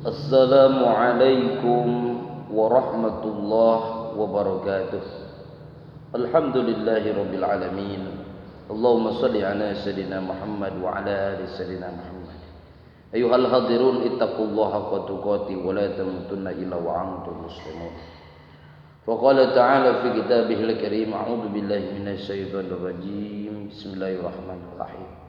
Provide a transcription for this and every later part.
Assalamualaikum warahmatullahi wabarakatuh. Alhamdulillahi rabbil alamin. Allahumma salli ala sayyidina Muhammad wa ala ali sayyidina Muhammad. Ayuhal hadirun ittaqullaha haqqa tuqatih wa la tamutunna illa wa antum muslimun. Faqala ta'ala fi kitabihil karim, a'udzu billahi minasy syaithanir rajim. Bismillahirrahmanirrahim.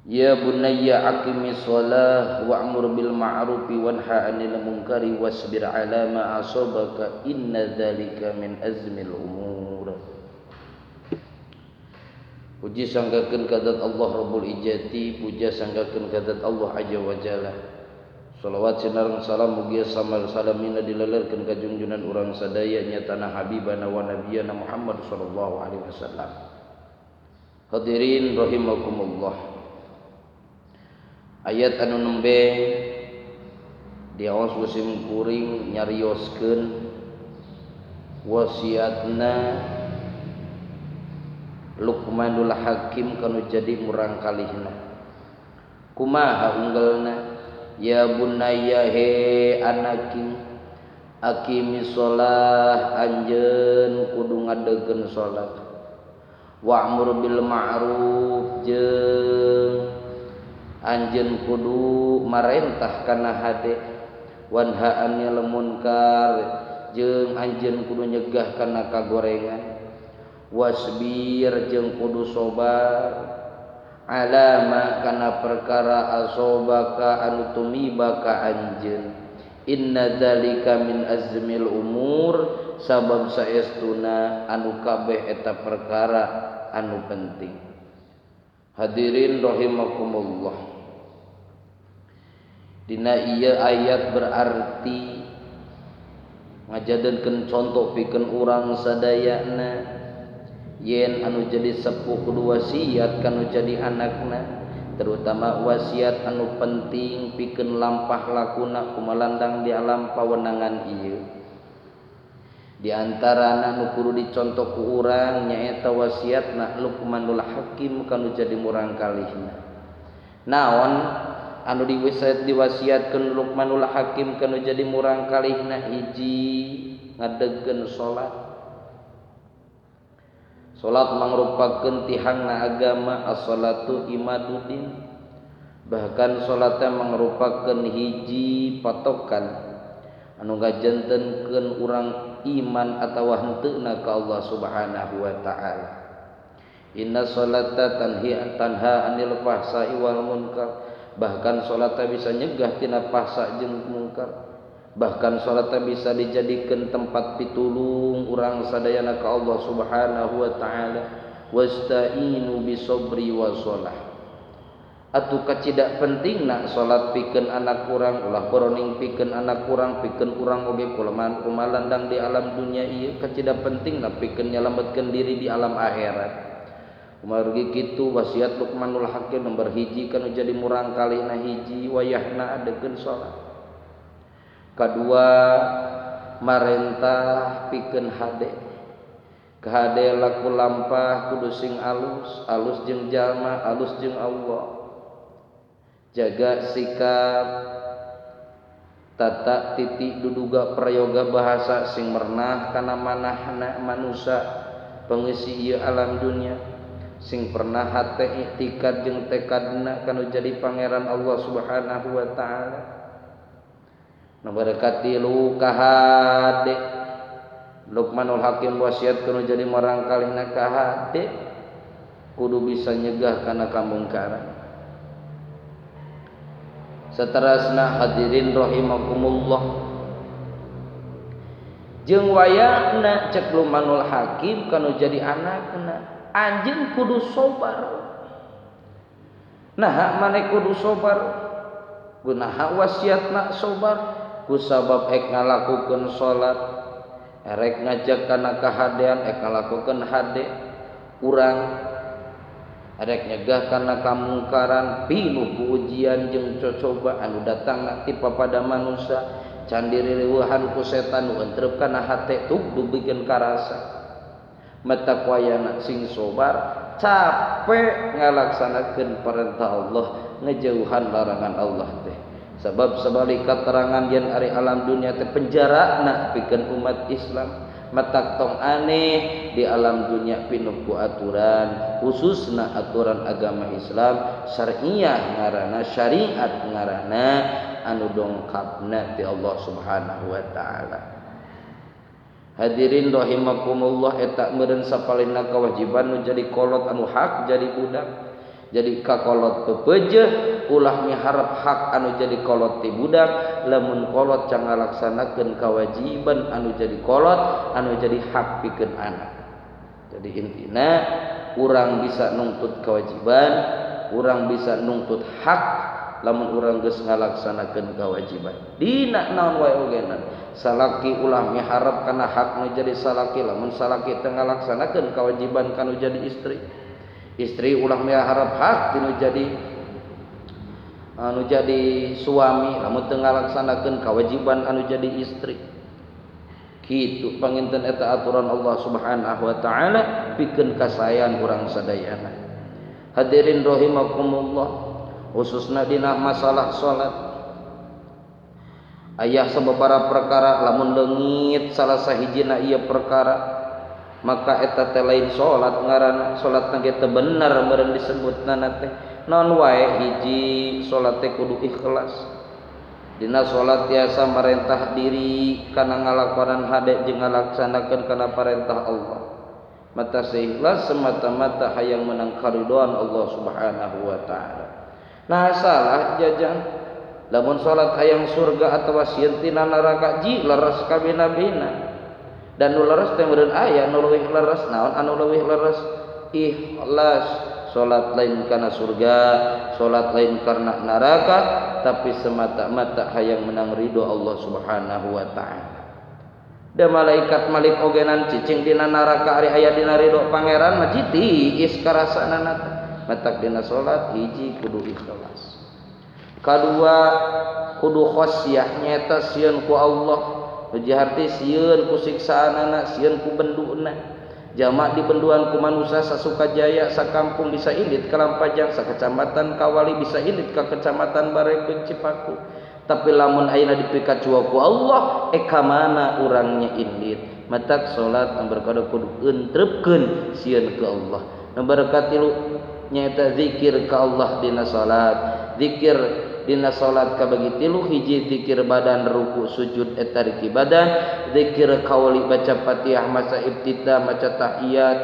Ya bunayya aqimis shalah wa'mur bil ma'ruf wanha 'anil munkari wasbir 'ala ma asabaka inna dzalika min azmil umur. Puji sanggakeun ka zat Allah Rabbul Izzati, puja sanggakeun ka zat Allah Azza wa Jalla. Salawat sinareng salam mugia samal salamina dilelerkeun ka junjunan urang sadaya nyatana habibana wa nabiyana Muhammad sallallahu alaihi wasallam. Hadirin rahimakumullah. Ayat anu nembe diaos musim kuring nyarioskeun wasiatna Luqmanul Hakim kanu jadi murang kalihna. Kumaha unggelna? Ya bunayya he anaking aqimi shalah, anjeun kudu ngadegkeun salat. Wa'mur bil ma'ruf, jeung anjeun kudu marentah kana hade. Wanha 'anil munkar, jeung anjeun kudu nyegah kana kagorengan. Wasbir, jeung kudu sabar alama kana perkara asobaka anu tumiba ka anjeun. Inna dzalika min azmil umur, sabab saestuna anu kabeh eta perkara anu penting. Hadirin rahimakumullah. Dina ieu ayat berarti ngajadenkeun contoh pikeun urang sadayana yen anu jadi sepuh kudu wasiat kanu jadi anakna, terutama wasiat anu penting pikeun lampah lakuna kumalandang di alam pawenangan ieu. Di antarana nu kudu dicontoh ku urang nyaeta wasiatna Luqmanul Hakim kanu jadi murang kalihna. Naon anu diwasiatkeun Luqmanul Hakim kanu jadi murang kalihna? Hiji, ngadegkeun salat. Salat mangrupakeun tihangna agama, as-salatu imaduddin. Bahkan salatna mangrupakeun hiji patokan anu ngajantenkeun urang iman atawa henteuna ka Allah Subhanahu wa taala. Inna salata tanha 'anil fahsya'i wal munkar. Bahkan salatna bisa nyegah tina fahsya jeung mungkar. Bahkan salatna bisa dijadikeun tempat pitulung urang sadayana ka Allah Subhanahu wa taala. Wasta'inu bisobri wa shalah. Atuh kacida pentingna salat pikeun anak urang, ulah boroning pikeun anak urang, pikeun urang oge kumalandang di alam dunia ieu, kacida pentingna pikeun nyalametkeun diri di alam akhirat. Kumargi kitu wasiat Luqmanul Hakim nomor hiji kanu jadi murang kalihna, hiji wayahna adegeun salat. Kadua, marentah pikeun hade. Kahade laku lampah kudu sing alus, alus jeung jalma, alus jeung Allah. Jaga sikap, tata titik duduga prayoga bahasa sing mernah kana manahna manusa pengisi ieu alam dunia, sing pernah hate iktikad jeung tekadna kanu jadi pangeran Allah Subhanahu wa taala. Nomor katilu, kahade. Luqmanul Hakim wasiat kanu jadi marang kalihna kahade kudu bisa nyegah kana kamungkaran. Saterasna hadirin rahimakumullah, jeung wayahna cek Luqmanul Hakim kanu jadi anakna, anjeun kudu sabar. Nah, maneh kudu sabar. Kunaha wasiatna sabar? Ku sabab ek ngalakukeun salat, erek ngajak kana kahadean, ek ngalakukeun hade urang, erek nyegah kana kamungkaran, pinuh ku ujian jeung cocoba anu datangna ti papada manusa, can diririweuhan ku setan nu entrep kana hate tug dugikeun karasa. Mata wayana sing sobar, capek ngalaksanakeun perintah Allah, ngejauhan larangan Allah teh. Sebab sebalik keterangan yen ari alam dunia teh penjarana pikeun umat Islam. Matak tong aneh di alam dunia pinuh ku aturan, khususna aturan agama Islam syariah ngaranna, syariat ngaranna anu dongkapna ti Allah Subhanahu wa taala. Hadirin rahimakumullah, eta meureun sapalihna kewajiban nu jadi kolot anu hak jadi budak. Jadi kakolot pepeujeuh ulah miharep hak anu jadi kolot ti budak, lamun kolot can ngalaksanakeun kewajiban anu jadi kolot anu jadi hak pikeun anak. Jadi intina urang bisa nungtut kewajiban, urang bisa nungtut hak lamun urang geus ngalaksanakeun kewajiban. Dina naon wae ogenan, salaki ulah miharep kana hak nu jadi salaki lamun salaki teu ngalaksanakeun kewajiban kanu jadi istri. Istri ulah miharep hak tinu jadi anu jadi suami lamun teu ngalaksanakeun kewajiban anu jadi istri. Kitu panginten eta aturan Allah Subhanahu wa taala pikeun kasayan urang sadayana. Hadirin rahimakumullah, khususna dina masalah salat. Aya sababaraha perkara lamun leungit salah sahijina ieu perkara maka eta teh lain salat ngaranna, salatna ge teu bener meureun disebutna teh. Naon wae hiji salat teh kudu ikhlas. Dina salat tiasa marentah diri kana ngalakonan hade jeung ngalaksanakeun kana parentah Allah. Mata seikhlas semata-mata hayang menang karidhoan Allah Subhanahu wa taala. Nah salah jajang lamun salat hayang surga atawa sieun tina neraka ji leres kabina-bina. Dan nu leres teh meureun aya nu leuwih leres. Naon anu leuwih leres? Ikhlas. Salat lain karena surga, salat lain karena neraka, tapi semata-mata hayang menang ridho Allah Subhanahu wa taala. Da malaikat malik ogenan cicing dina neraka ari aya dina ridho pangeran mah tiis karasaanana teh. Matak dina salat hiji kudu ikhlas. Kadua kudu khasyah, nyaeta sieun ku Allah. Uji harti sieun ku siksaanana, sieun ku benduna. Jamak di benduan ku manusia Sasukajaya sakampung bisa indit ka Lampajang, sakecamatan Kawali bisa indit ka kecamatan Barebeg Cipaku. Tapi lamun ayeuna dipikacua ku Allah, eka mana urangnya indit. Matak salat nomor kadua kudu entrepkeun sieun ka Allah. Nomor katilu nyaeta zikir ka Allah dina salat. Zikir dina salat kabagi tilu, hiji zikir badan ruku sujud eta riki badan, zikir kauli baca Fatihah maca ibtida maca tahiyat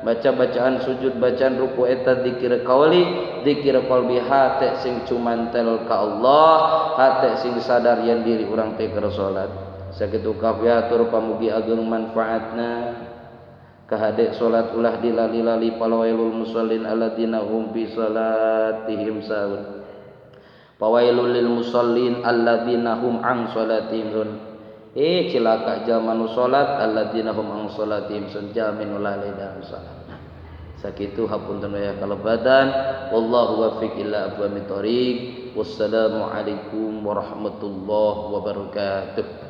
baca bacaan sujud bacaan ruku eta zikir kauli, zikir qalbi hate sing cumantel ka Allah, hate sing sadar yen diri urang teh keur salat. Sakitu kafiatur pamugi ageng manfaatna. Kahade salat ulah dilali-lali, palawailul musallin alladzina hum fi salatihim sahun. Pawailul lil musallin alladzina hum an salatihim sun. Cilaka jalma nu salat alladzina hum an salatihim sun, jamin lalai dalam salat. Sakitu hapunten we kalebatan. Wallahu wafiq ila aqwamit thoriq. Wassalamualaikum warahmatullahi wabarakatuh.